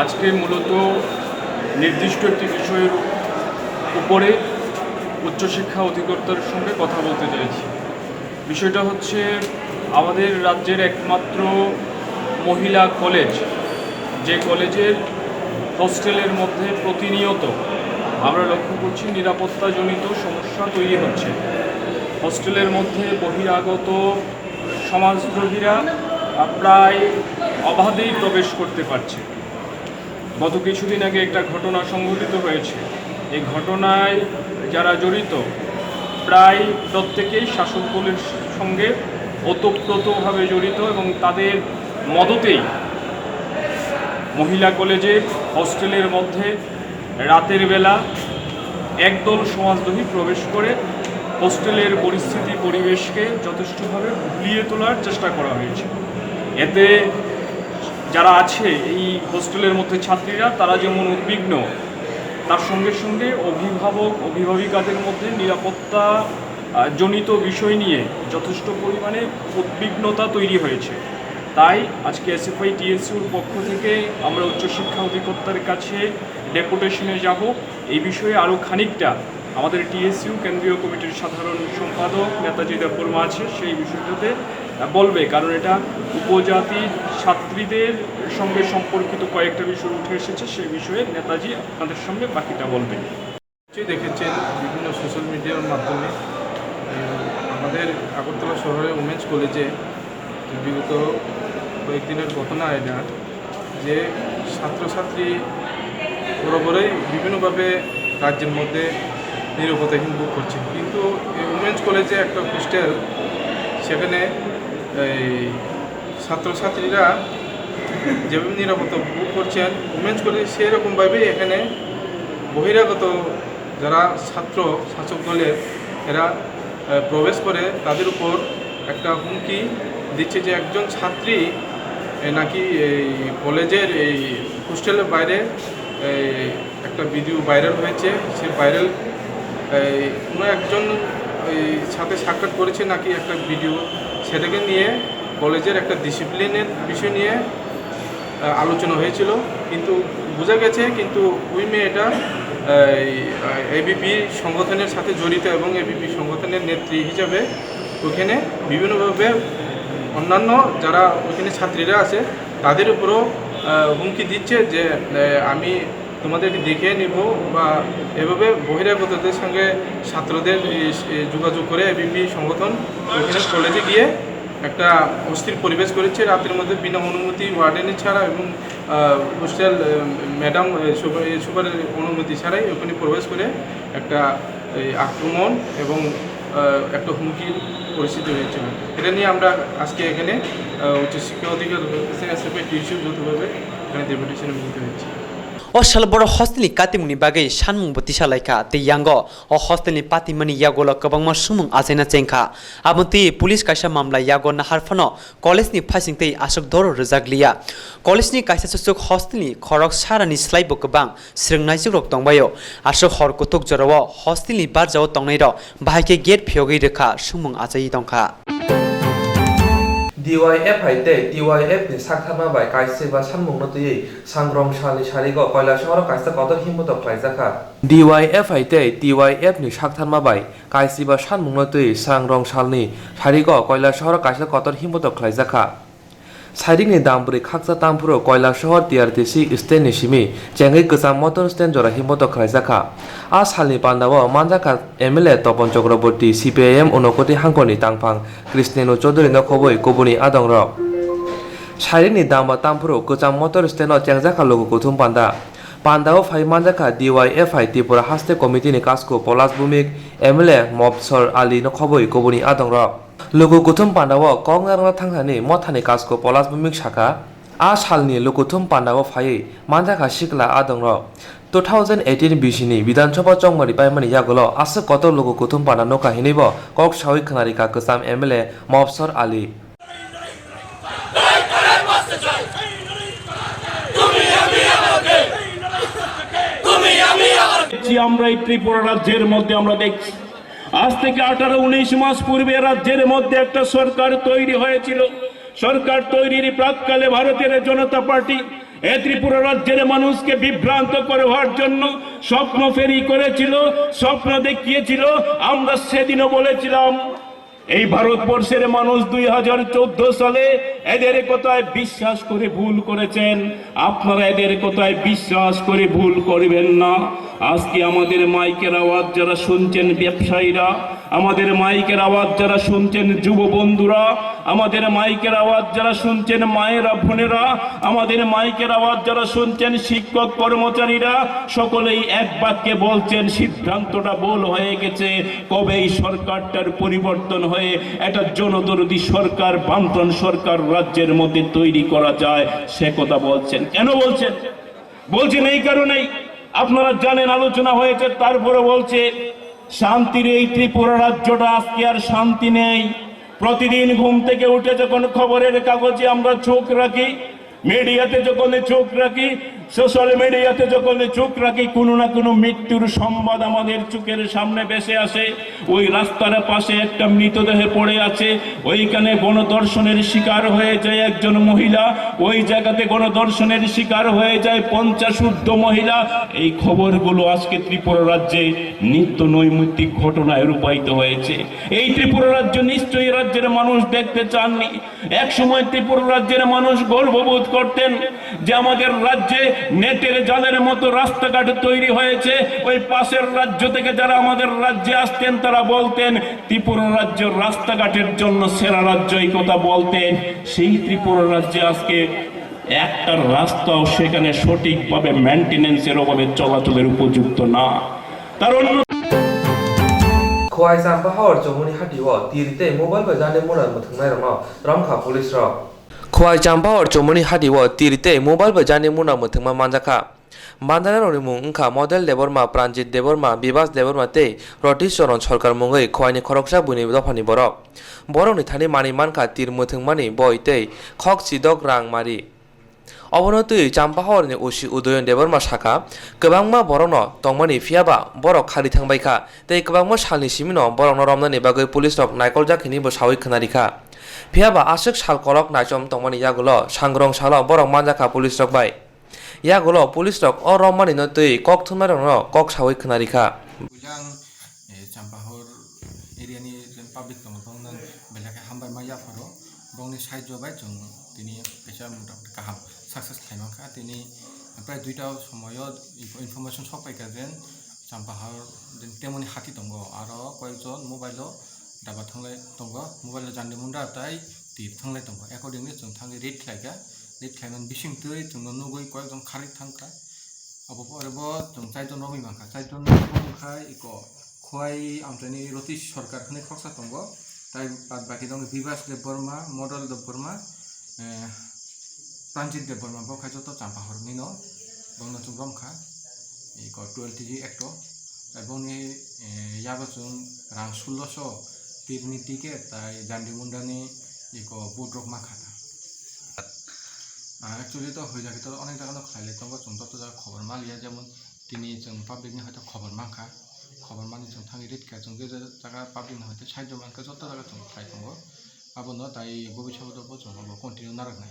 আজকে মূলত নির্দিষ্ট একটি বিষয়ের উপরে উচ্চশিক্ষা অধিকর্তার সঙ্গে কথা বলতে চাইছি। বিষয়টা হচ্ছে, আমাদের রাজ্যের একমাত্র মহিলা কলেজ, যে কলেজের হোস্টেলের মধ্যে প্রতিনিয়ত আমরা লক্ষ্য করছি নিরাপত্তাজনিত সমস্যা তৈরি হচ্ছে। হোস্টেলের মধ্যে বহিরাগত সমাজদ্রোহীরা প্রায় অবাধেই প্রবেশ করতে পারছে। গত কিছুদিন আগে একটা ঘটনা সংঘটিত হয়েছে, এই ঘটনায় যারা জড়িত, প্রায় প্রত্যেকেই শাসক দলের সঙ্গে ওতপ্রোতভাবে জড়িত এবং তাদের মদতেই মহিলা কলেজের হস্টেলের মধ্যে রাতের বেলা একদল সমাজদ্রোহী প্রবেশ করে হোস্টেলের পরিস্থিতি পরিবেশকে যথেষ্টভাবে ঘুলিয়ে তোলার চেষ্টা করা হয়েছে। এতে যারা আছে এই হোস্টেলের মধ্যে ছাত্রীরা, তারা যেমন উদ্বিগ্ন, তার সঙ্গে সঙ্গে অভিভাবক অভিভাবিকাদের মধ্যে নিরাপত্তা আহ, জনিত বিষয় নিয়ে যথেষ্ট পরিমাণে উদ্বিগ্নতা তৈরি হয়েছে। তাই আজকে এসএফআই টিএসইউর পক্ষ থেকে আমরা উচ্চশিক্ষা অধিকর্তার কাছে ডেপুটেশনে যাব। এই বিষয়ে আরও খানিকটা আমাদের টিএসইউ কেন্দ্রীয় কমিটির সাধারণ সম্পাদক নেতাজি দেববর্মা আছে, সেই বিষয়টাতে আহ, বলবে, কারণ এটা উপজাতি ছাত্রীদের সঙ্গে সম্পর্কিত কয়েকটা বিষয় উঠে এসেছে। সেই বিষয়ে নেতাজি আপনাদের সঙ্গে বাকিটা বলবে। নিশ্চয়ই দেখেছেন বিভিন্ন সোশ্যাল মিডিয়ার মাধ্যমে, আহ, আমাদের আগরতলা শহরে উমেন্স কলেজে বিগত কয়েকদিনের ঘটনা এটা, যে ছাত্রছাত্রী বরাবরই বিভিন্নভাবে রাজ্যের মধ্যে নিরাপত্তাহীন ভোগ করছে। কিন্তু এই উমেন্স কলেজে একটা হোস্টেল, সেখানে এই ছাত্রছাত্রীরা যেভাবে নিরাপত্তা ভোগ করছেন উমেন্স কলেজে, সেই রকমভাবেই এখানে বহিরাগত যারা ছাত্র, শাসক দলের, এরা, আহ, প্রবেশ করে তাদের উপর একটা হুমকি দিচ্ছে যে একজন ছাত্রী, এ, নাকি এই কলেজের এই হোস্টেলের বাইরে এই একটা ভিডিও ভাইরাল হয়েছে। সে ভাইরাল, এই কোনো একজন এই সাথে সাক্ষাৎ করেছে নাকি একটা ভিডিও, সেটাকে নিয়ে কলেজের একটা ডিসিপ্লিনের বিষয় নিয়ে আহ, আলোচনা হয়েছিল, কিন্তু বোঝা গেছে কিন্তু ওই মেয়েটা, আহ, এই, আহ, এবিপি সংগঠনের সাথে জড়িত এবং এবিপি সংগঠনের নেত্রী হিসাবে ওখানে বিভিন্নভাবে অন্যান্য যারা ওখানে ছাত্রীরা আছে তাদের উপরও, আহ, হুমকি দিচ্ছে যে, আহ, আমি তোমাদেরকে দেখিয়ে নিব বা এভাবে বহিরাগতদের সঙ্গে ছাত্রদের এই, এই যোগাযোগ করে এবিপি সংগঠন ওখানে কলেজে গিয়ে একটা অস্থির পরিবেশ করেছে। রাতের মধ্যে বিনা অনুমতি, ওয়ার্ডেনের ছাড়া এবং, আহ, হোস্টেল, আহ, ম্যাডাম, আহ, সুপার-, এই সুপারের অনুমতি ছাড়াই ওখানে প্রবেশ করে একটা এই আক্রমণ এবং, আহ, একটা হুমকির পরিস্থিতি হয়েছিল। এটা নিয়ে আমরা আজকে এখানে, আহ, উচ্চশিক্ষা অধিকার এসএফআই টিএসইউ যৌথভাবে এখানে ডেপুটেশনে মিলিত হয়েছি। O salo borok hostelni katimungni bagwi sanmungbo tisa lai kha, tei yango o hostelni patimani yagulo kwbangma sumung achaina cheng kha. Aboni twi police kaisa mamla yago nahar phano college ni phaising tei aswk doro rwjak liya. College ni kaisa chuchuk hostel ni khorok sarani slai bo kwbang swrwng naichukrok tongbaio. Aswk hor kuthuk jorao hostel ni barjao tongnairok bahai khe gate phiyogwi rwkha, sumung achaiwi tongkha. D Y F I tei T Y F ni saktharma bai kaisiba sanmungno twiwi Srangrong salni sarigo Koilasohoro kaisa kotor himbotok khlaijakha. D Y F I tei T Y F ni saktharma bai kaisiba sanmungno twiwi Srangrong salni sarigo Koilasohoro kaisa kotor himbotok khlaijakha. Sairikni dam bwrwi khaksa tangphuru Koilasohor T R T C stand ni simi chengwi kwcham motor stand jora himbotok khlaijakha. A salni pandao manjakha M L A Topon Chakraborty, C P I M Unakoti hangkhorni tangphang Krishnenu Chaudhary nokhobwi kubuni adongrok. Sairikni damba tangphuru kwcham motor stand-o chengjakha luku kuthum panda. Pandao phai manjakha D Y F I Tripura Haste Committee ni kasku Polash Bhumik, M L A Mobsor Ali nokhobwi kubuni adongrok. Luku kuthum pandao kok narwkna thangthani mothani kasku Polash Bhumik sakha, a salni lukuthum pandao phaiwi manjakha sikla adongrok. Two thousand eighteen bisini Bidhan Sabha chongmari paimani yagulo aswk kotor luku kuthum panda nukha hinwibo kok sawi khwnarikha kwcham M L A Mobsor Ali. যে আমরা এই ত্রিপুরা রাজ্যের মধ্যে আমরা দেখছি, আজ থেকে আঠারো উনিশ মাস পূর্বে রাজ্যের মধ্যে একটা সরকার তৈরি হয়েছিল। সরকার তৈরির প্রাক্কালে ভারতের জনতা পার্টি এ ত্রিপুরা রাজ্যের মানুষকে বিভ্রান্ত করার জন্য স্বপ্ন ফেরি করেছিল, স্বপ্ন দেখিয়েছিল। আমরা সেদিনও বলেছিলাম, এই ভারতবর্ষের মানুষ দুই হাজার চোদ্দ সালে এদের কথায় বিশ্বাস করে ভুল করেছেন, আপনারা এদের কথায় বিশ্বাস করে ভুল করবেন না। আজকে আমাদের মাইকের আওয়াজ যারা শুনছেন ব্যবসায়ীরা, আমাদের মাইকের আওয়াজ যারা শুনছেন যুব বন্ধুরা, আমাদের মাইকের আওয়াজ যারা শুনছেন মায়েরা বোনেরা, আমাদের মাইকের আওয়াজ যারা শুনছেন শিক্ষক কর্মচারীরা, সকলেই এক বাক্যে বলছেন সিদ্ধান্তটা ভুল হয়ে গেছে। কবে এই সরকারটার পরিবর্তন হয়ে একটা জনদরদী সরকার, বামফ্রন্ট সরকার রাজ্যের মধ্যে তৈরি করা যায়, সে কথা বলছেন। কেন বলছেন? বলছেন এই কারণেই, আপনারা জানেন, আলোচনা হয়েছে, তারপরে বলছে শান্তির এই ত্রিপুরা রাজ্যটা আজকে আর শান্তি নেই। প্রতিদিন ঘুম থেকে উঠে যখন খবরের কাগজে আমরা চোখ রাখি, মিডিয়াতে যখন চোখ রাখি, সোশ্যাল মিডিয়াতে যখন চোখ রাখি, কোনো না কোনো মৃত্যুর সংবাদ আমাদের চোখের সামনে ভেসে আসে। ওই রাস্তার পাশে একটা মৃতদেহ পড়ে আছে, ওইখানে গণধর্ষণের শিকার হয়ে যায় একজন মহিলা, ওই জায়গাতে গণধর্ষণের শিকার হয়ে যায় পঞ্চাশ ঊর্ধ্ব মহিলা। এই খবরগুলো আজকে ত্রিপুরা রাজ্যে নিত্য নৈমিত্তিক ঘটনায় রূপায়িত হয়েছে। এই ত্রিপুরা রাজ্য নিশ্চয়ই রাজ্যের মানুষ দেখতে চাননি। এক সময় ত্রিপুরা রাজ্যের মানুষ গর্ববোধ করতেন যে আমাদের রাজ্যে নেটের জালের মতো রাস্তাঘাট তৈরি হয়েছে। ওই পাশের রাজ্য থেকে যারা আমাদের রাজ্যে আসতেন, তারা বলতেন, "ত্রিপুরা রাজ্যের রাস্তাঘাটের জন্য সেরা রাজ্য", এই কথা বলতেন। সেই ত্রিপুরা রাজ্যে আজকে একটা রাস্তাও সেখানে সঠিকভাবে মেইনটেনেন্সের অভাবে চলাচলের উপযুক্ত না। তার অন্য Khowai Champahor Chomoni Hati o tiri tei mobile bai jani muna mwthwngnairokno romkha police rok. Khowai Champahor Chomoni Hati o tiri tei mobile bai jani muna mwthwngma manjakha. Manjaknairokni mung wngkha Model Debbarma, Pranjit Debbarma, Bibas Debbarma tei Rotish Choron Sarkar mungwi Khowaini khoroksa buini dophani borok. Borokni thani manwi mankha tir mwthwngmani boi tei khok chidok rang mari. Obono twi Champahorni O C Udayan Debbarma sakha, kwbangma borokno tongmani, phiyaba borok khari thangbaikha tei kwbangma salni simino borokno romnani bagwi police rok naikoljak hinwi bo sawi khwnarikha. Phiyaba aswk sal kolok naichom tongmani yagulo sangrong salo borok manjakha police rok bai. Yagulo police rok o rommanino twi kok thumnairokno kok sawi khwnarikha. Builang, eh, Champahor area ni je public tongo, bongno belai khe hambai ma yapharo. Bongni side o bai chwng tini kaisa motamoti kaham success khlai mankha. Tini prai duita somoio information sok paikha je Champahor din temoni hati tongo, aro koyekjon mobile o daba thanglai tongo, mobile o jandi munda tai tir thanglai tongo. Accordingly chwng thangwi raid khlaikha, raid khlaimani bisingtwi chwngno nugwi koyekjon kharwi thangkha. Abo pore bo chwng chaijon romwi mankha, chaijon romwi mankha iko Khowai amchaini Rotish Sarkar hwnwi khoroksa tongo, tai bad baki tongo Bibas Debbarma, Model Debbarma, eh, Pranjit Debbarma, bo khai joto Champahornino, bono chwng romkha, iko twelve T G Act o, tai boni, eh, yago chwng rang sulosho tirni ticket, tai jandi mundani iko vote rok mankha ta. Ah, actually to hoijagwi to onek jagano khlailai tongo, chwng joto jaga khobor maliya, jemon tini chwng public ni hoito khobor mankha, khobor mani chwng thangwi ritkha, chwng je je jaga public ni hoito sahajyo mankha, joto jaga chwng khlai tongo. Abono tai bobishoto bo chwng bo continue narwknai.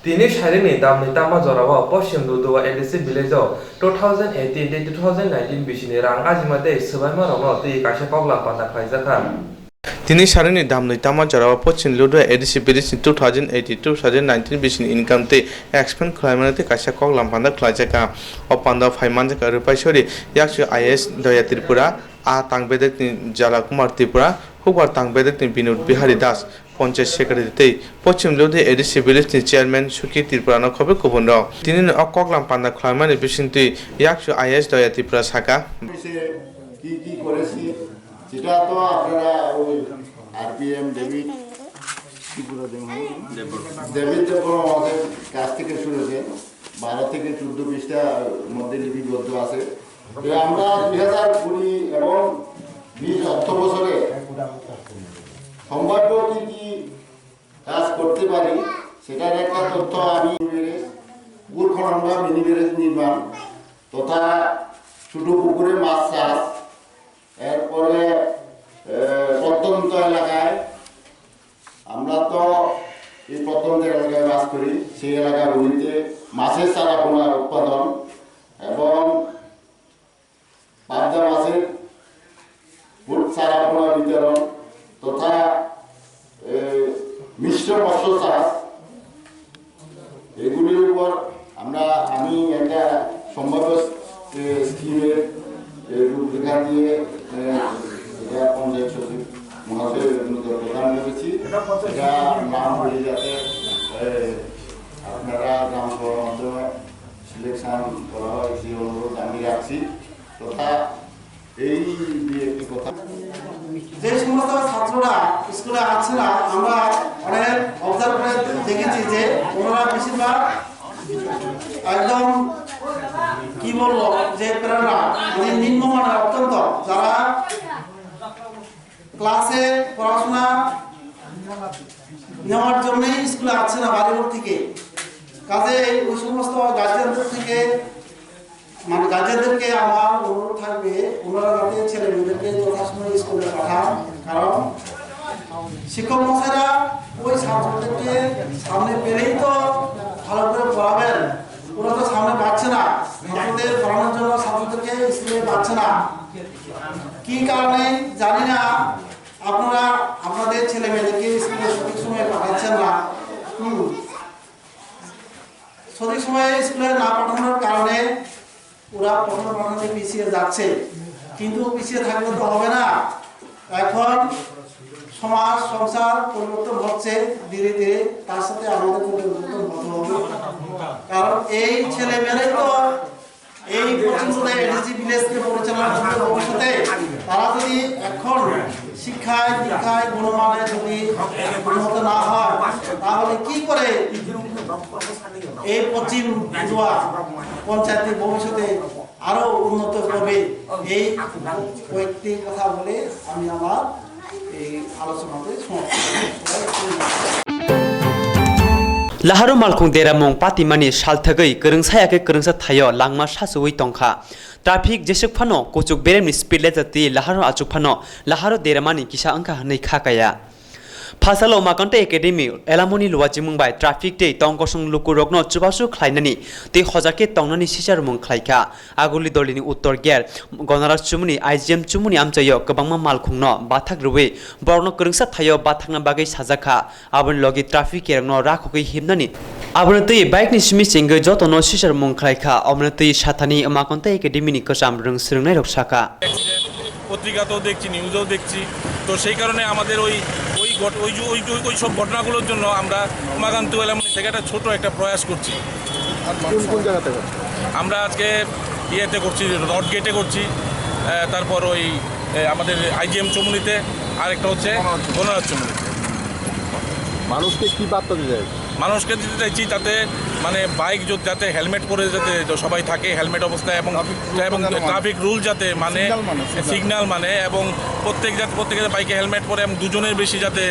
Tini sarini damni tama jorao Poschim Ludua A D C village o two thousand eighteen tei two thousand nineteen bisini rang ajima tei swbaima rokno twi kaisa koklam panda khlaijakha. Tini sarini damni tama jorao Poschim Ludua A D C village ni two thousand eighteen two thousand nineteen bisini income tei expend khlaimani tei kaisa koklam panda khlaijakha. O panda phai manjakha Rupaisori Yakchu I A S Doya Tripura, a tang bedekni Jala Kumar Tripura, hukbar tang bedekni Binod Bihari Das, Panchayat Secretary tei Poschim Ludhi A D C village ni chairman Suki Tripura no khobe kubun rok. Tini ni o koklam panda khlaimani bisingtwi Yakchu I A S Doya Tripura saka. সে কি কি করেছি সেটা তো আপনারা ওই RPM David David Debbarma আমাদের কাছ থেকে শুনেছেন। বারো থেকে চোদ্দ পৃষ্ঠা মধ্যে লিপিবদ্ধ আছে। তো আমরা দুই হাজার কুড়ি এবং বিশ অর্থ বছরে সম্ভাব্য কি কি কাজ করতে পারি, সেটার একটা তথ্য আমি পুকুর খনন বা মিনি ব্যারেজ নির্মাণ তথা ছোট পুকুরে মাছ চাষ, এরপরে, এ, প্রত্যন্ত এলাকায় আমরা তো এই প্রত্যন্ত এলাকায় বাস করি, সেই এলাকাগুলিতে মাছের চারা পোনা উৎপাদন এবং পাবদা মাছের ফুড চারা পোনা বিতরণ তথা, এ, মিশ্র মৎস্য চাষ, এগুলির উপর আমরা, আমি একটা এটা নাম হয়ে যাতে, এ, আপনারা গ্রাম সভার মাধ্যমে সিলেকশন করা হয়, সেই অনুরোধ আমি রাখছি। তথা এই যে একটি কথা, যে সমস্ত ছাত্ররা স্কুলে আসছে না, আমরা অনেক অবজার্ভ করে দেখেছি যে ওনারা বেশিরভাগ একদম, কি বলবো, যে প্রেরণা, মানে নিম্নমানের অত্যন্ত, যারা ক্লাসে পড়াশোনা নেওয়ার জন্যই স্কুলে আসছে না বাড়িঘর থেকে। কাজেই ওই সমস্ত গার্জিয়ানদের থেকে, মানে গার্জিয়ানদেরকে আমার অনুরোধ থাকবে, ওনারা যাতে ছেলে মেয়েদেরকে যথাসময়ে স্কুলে পাঠান। কারণ শিক্ষক মশাইরা ওই ছাত্রদেরকে সামনে পেলেই তো ভালো করে পড়াবেন, ওরা তো সামনে পাচ্ছে না। ছাত্রদের পড়ানোর জন্য ছাত্রদেরকে স্কুলে পাচ্ছে না, কি কারণে জানি না। আপনারা আপনাদের ছেলে মেয়েদেরকে স্কুলে সঠিক সময়ে পাঠাচ্ছেন না। হুম, সঠিক সময়ে স্কুলে না পাঠানোর কারণে ওরা পঠন পাঠনে পিছিয়ে যাচ্ছে। কিন্তু পিছিয়ে থাকলে তো হবে না। এখন সমাজ সংসার পরিবর্তন হচ্ছে ধীরে ধীরে, তার সাথে আমাদের পরিবর্তন হতে হবে। কারণ এই ছেলে মেয়েরাই তো এই পশ্চিম এডিসি ভিলেজকে পরিচালনা করবে ভবিষ্যতে। তারা যদি এখন শিক্ষায় দীক্ষায় গুণমানে যদি উন্নত না হয়, তাহলে কি করে এই পশ্চিম জুয়া পঞ্চায়েতটি ভবিষ্যতে আরো উন্নত করবে? এই কয়েকটি কথা বলে আমি আমার এই আলোচনাতে সমাপ্ত করছি। Laharo malkhung deramung patimani salthagwi kwrwngsa ya khe kwrwngsa thaio langma sachuwi tongkha. Traffic jeswk phano kuchuk beremni speed lejatwi laharo achuk phano laharo deramani kisa wngkha hwnwi kha kaya. Phasalo Umakanta Academy Elamoni luachimung bai traffic tei tongkosong lukurokno chubachu khlainani tei hojakhe tongnani sicharmung khlaikha. Aguli dolini Uttor Gate Gonaras chumuni I G M chumuni amchaio kwbangma malkhungno bathak rwui borokno kwrwngsa thaio bathakna bagwi sajakha. Aboni logi traffic kerongno rakhogwi himnani. Aboni twi bike ni simi chengwi jotono sicharmung khlaikha. Aboni twi sathani Umakanta Academy ni kwcham rwng swrwngnairok sakha. পত্রিকাতেও দেখছি, নিউজেও দেখছি। তো সেই কারণে আমাদের ওই, ওই ঘট-, ওই যে, ওই, ওই, ওই সব ঘটনাগুলোর জন্য আমরা উমাকান্ত এলামনি থেকে একটা ছোট একটা প্রয়াস করছি। কোন কোন জায়গাতে করছেন? আমরা আজকে ইয়েতে করছি, রড গেটে করছি, আহ, তারপর ওই, এ, আমাদের আইজিএম চমুনিতে, আর একটা হচ্ছে বনরাজ চমুনিতে। মানুষকে কি বার্তা দিতে চাইছেন? মানুষকে দিতে চাইছি যাতে মানে বাইক য-, যাতে হেলমেট পরে যাতে সবাই থাকে, হেলমেট অবস্থায় এবং, ট্রাফিক রুল এবং যেন মানে। ট্রাফিক রুল যাতে মানে, সিগন্যাল মানে, সিগন্যাল। সিগন্যাল মানে এবং প্রত্যেক যাতে, প্রত্যেকে যাতে বাইকে হেলমেট পরে এবং দুজনের বেশি যাতে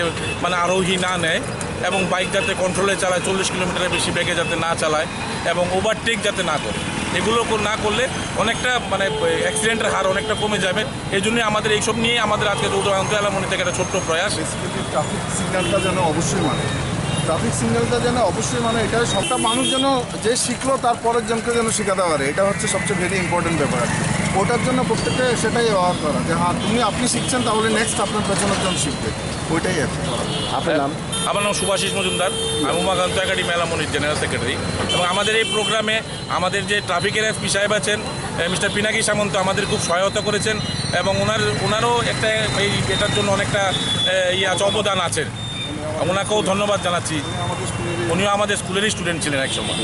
মানে আরোহী না নেয় এবং বাইক যাতে কন্ট্রোলে চালায়, চল্লিশ কিলোমিটারের বেশি বেগে যাতে না চালায় এবং ওভারটেক যাতে না করে। এগুলো কো-, না করলে অনেকটা মানে অ্যাক্সিডেন্টের হার অনেকটা কমে যাবে। এই জন্যই আমাদের এইসব নিয়ে আমাদের আজকে যৌথ আনন্দ এলামনি থেকে একটা ছোট্ট প্রয়াস। বেসিক্যালি ট্রাফিক সিগন্যালটা যেন অবশ্যই মানে, ট্রাফিক সিগন্যালটা যেন অবশ্যই মানে, এটা সবটা মানুষ যেন যে শিখলো তার পরের জনকে যেন শেখাতে পারে, এটা হচ্ছে সবচেয়ে ভেরি ইম্পর্টেন্ট ব্যাপার আর কি। ওটার জন্য প্রত্যেকটা সেটাই ব্যবহার করা যে হ্যাঁ, তুমি, আপনি শিখছেন, তাহলে নেক্সট আপনার পেছনের জন শিখবে, ওইটাই আর কি করা। আপনার নাম? আমার নাম শুভাশিস মজুমদার, আমি উমাকান্ত একাডেমি এলামনির জেনারেল সেক্রেটারি। এবং আমাদের এই প্রোগ্রামে আমাদের যে ট্রাফিকের এসপি সাহেব আছেন, এ, মিস্টার পিনাকি সামন্ত আমাদের খুব সহায়তা করেছেন এবং ওনার, ওনারও একটা এই, এটার জন্য অনেকটা, এ, ইয়ে আছে, অবদান আছে। ওনাকেও ধন্যবাদ জানাচ্ছি। উনিও আমাদের স্কুলেরই স্টুডেন্ট ছিলেন এক সময়।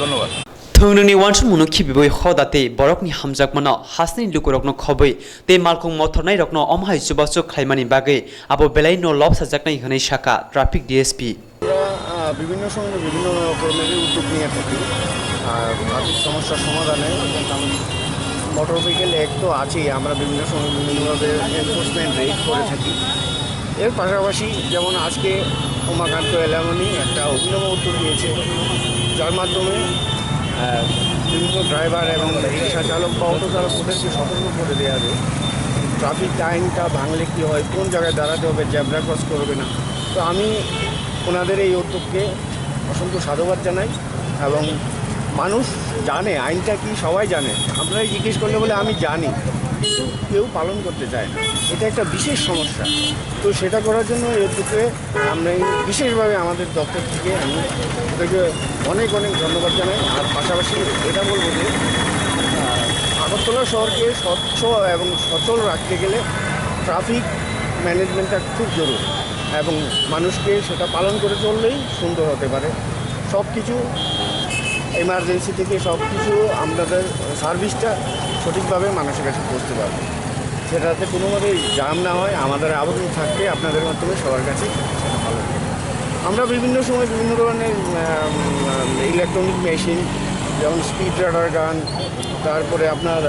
ধন্যবাদ। Thwngnwngni uansukmungno khibiwi hoda tei borokni hamjakmano hasini lukurokno khobwi tei malkhung mothornairokno omo hai chubachu khlaimani bagwi abo belaino lobsajaknai hwnwi sakha traffic D S P. আমরা, আহ, বিভিন্ন সময় বিভিন্ন রকমের উদ্যোগ নিয়ে থাকি। আর ট্রাফিক সমস্যার সমাধানে মোটর ভেহিকেল অ্যাক্ট তো আছেই, আমরা বিভিন্ন সময় বিভিন্নভাবে এনফোর্সমেন্ট রেইড করে থাকি। এর পাশাপাশি যেমন আজকে উমাকান্ত এলামনি একটা অভিনব উদ্যোগ নিয়েছে, যার মাধ্যমে, আহ, বিভিন্ন ড্রাইভার এবং রিক্সা চালক বা অটো চালক ওদেরকে সতর্ক করে দেওয়া হবে ট্রাফিক আইনটা ভাঙলে কী হয়, কোন জায়গায় দাঁড়াতে হবে, জেব্রা ক্রস করবে না। তো আমি ওনাদের এই উদ্যোগকে অসংখ্য সাধুবাদ জানাই এবং মানুষ জানে আইনটা কি, সবাই জানে। আপনারাই জিজ্ঞেস করলে বলে আমি জানি, কিন্তু কেউ পালন করতে চায় না। এটা একটা বিশেষ সমস্যা। তো সেটা করার জন্য এই উদ্যোগে আমরা এই বিশেষভাবে আমাদের দপ্তর থেকে আমি ওদেরকে অনেক অনেক ধন্যবাদ জানাই। আর পাশাপাশি এটা বলবো যে, আহ, আগরতলা শহরকে স্বচ্ছ এবং সচল রাখতে গেলে ট্রাফিক ম্যানেজমেন্টটা খুব জরুরি। এবং মানুষকে সেটা পালন করে চললেই সুন্দর হতে পারে। সব কিছু, ইমার্জেন্সি থেকে সব কিছু, আপনাদের সার্ভিসটা সঠিকভাবে মানুষের কাছে পৌঁছতে পারবে, সেটাতে কোনোভাবেই জাম না হয়। আমাদের আবেদন থাকবে আপনাদের মাধ্যমে সবার কাছে, সেটা ভালো। আমরা বিভিন্ন সময় বিভিন্ন ধরনের ইলেকট্রনিক মেশিন, যেমন স্পিড রাডার গান, তারপরে আপনার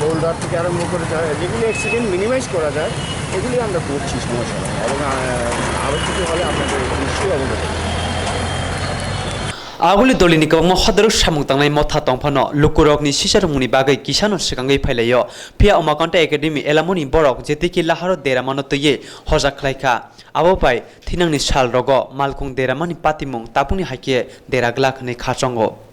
বোল্ডার থেকে আরম্ভ করে যা-, যেগুলি অ্যাক্সিডেন্ট মিনিমাইজ করা যায়, এগুলি আমরা করছি সময় সময়। এবং আহ, আরও কিছু হলে আপনাদের নিশ্চয়ই অবগত করব। Aboni dolini kwbangma hodarok samung tangnai motha tongphano lukurokni sicha rwngmungni bagwi kisano swkangwi phailaio. Phiya Umakanta Academy elamoni borok jetikhe laharo deramano twiwi hojak khlaikha. Abo bai thinangni salrogo malkhung deramani patimung tabukni hai khe dera glak hwnwi khachongo.